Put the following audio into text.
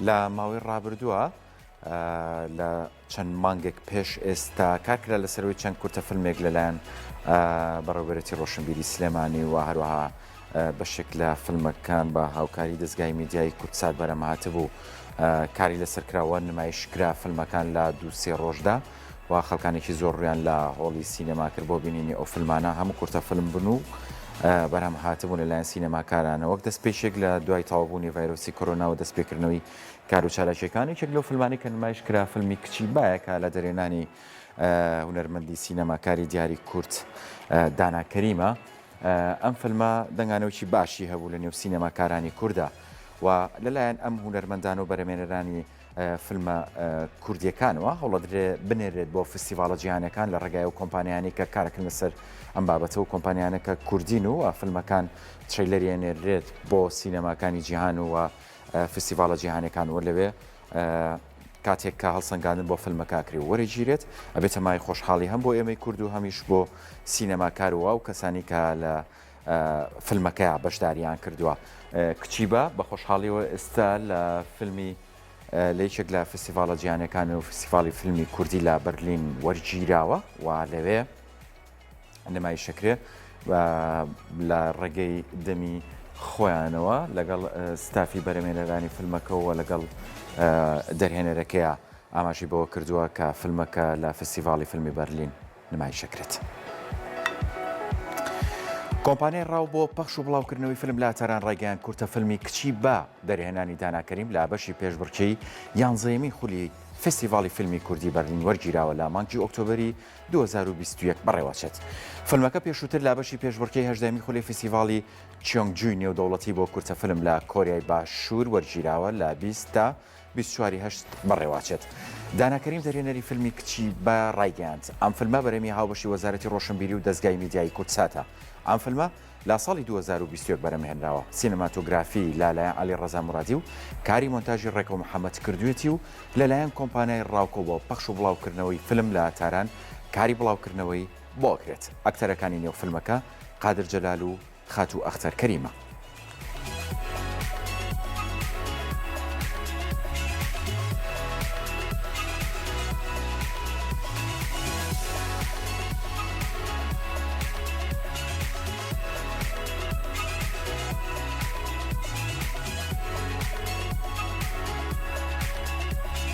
لە ماوەی ڕابردووە لە چەند مانگێک پێش ئێستا کارکرا لەسەرەوەی چەند کورتە فیلمێک لەلایەن بەڕێوەبەرێتی ڕۆشنبیری سلێمانی و هەروەها بەشێک لە فیلمەکان بە هاوکاری دەزگای میدیایی کوردسات بەرەمهاتبوو کاری لەسەر کراوە نمایش کرا فیلمەکان لە دوو سێ ڕۆژدا و خەڵکانێکی زۆر ڕویان لە هۆڵی سینەما کرد بۆ بینینی ئەو فیلمانە هەموو کورتە فیلم بن و بەرهەم هاتبوون لەلایەن سینەماکارانە وەک دەستپێکێک لە دوای تەواوبوونی ڤایرۆسی کۆرۆنا و دەستپێکردنەوەی کار و چالاکیەکان یەکێک لەو فیلمانەی کە نمایش کرا فیلمی کچی بایە کە لە دەرێنانی هونەرمەندی سینەماکاری دیاری کورد دانا کەریمە ئەم فیلمە دەنگانەوەکی باشی هەبوو لە نێو سینەماکارانی کووردا و لەلایەن ئەم هونەرمەندان و بەرەمێنەرانی فیلمە کوردیەکانەوە هەوڵەدرێ بنێرێت بۆ فستیڤاڵە جیهانەکان لە ڕێگای و کۆمپانیانی کە کارەکەن لەسەر ئەم بابەتە و کۆمپانیانە کە کوردین و فیلمەکان trailer ی ئەنێرێت بۆ سینەماکانی جیهان و فستیڤاڵە جیهانەکان و لەوێ کاتێک کە هەڵسەنگاندن بۆ فیلمەکە ئەکرێ و وەرەگیرێت ئەبێتە مای خۆشحاڵی هەم بۆ ئێمەی کورد و هەمیش بۆ سینەماکار و ئەو کەسانی کە لە فیلمەکەیا بەشداریان کردووە. کچی بە بە خۆشحاڵیەوە ئێستا لە فیلمی لە یەکێک لە فستیڤاڵە جیهانیەکان و فستیڤاڵی فیلمی کوردی لە بەرلین وەرگیراوە و لەوێ نمایشەکرێ لە ڕێگەی دەمی خۆیانەوە لەگەڵ ستافی بەرەمێنەرانی فیلمەکەەوە لەگەڵ دەرهێنەرەکەیە ئاماژی بەوە کردووە کە فیلمەکە لە فستیڤاڵی فیلمی بەرلین نمایشەکرێت. کۆمپانیای ڕاو بۆ پەخش و بڵاوکردنەوەی فیلم لە تاران ڕایگەیاند کورتە فیلمی کچی بە دەرهێنانی دانا کەریم لە بەشی پێشبڕکێی یانزەیەمین خولی فێستیڤاڵی فیلمی کوردی بەرلین وەرگیراوە لە مانگی ئۆکتۆبەری 2021 بەڕێوەچێت. فیلمەکە پێشووتر لە بەشی پێشبڕکێی هەژدەیەمین خولی فیستیڤاڵی چیۆنگجوی نێودەوڵەتی بۆ کورتە فیلم لە کۆریای باشوور وەرگیراوە لە 20 تا 24 ی هەشت بەڕێوەچێت. دانا کەریم دەرهێنەری فیلمی کچی با ڕایگەیاند، ئەم فیلمە بەرهەمی هاوبەشی وەزارەتی ڕۆشنبیری و دەزگای میدیایی کوردساتە. ئەم فیلمە لە ساڵی 2021 بەرهەمهێنراوە، سینەماتۆگرافی لە لایەن عەلی ڕەزا مورادی و کاری مۆنتاژی ڕێکەو محەمەد کردوویەتی و لە لایەن کۆمپانیای ڕاوکۆ بۆ پەخش و بڵاوکردنەوەی فیلم لە تاران کاری بڵاوکردنەوەی بۆ ئەکرێت. ئەکتەرەکانی نێو فیلمەکە قادر جەلال و خاتوو ئەختەر کەریمە.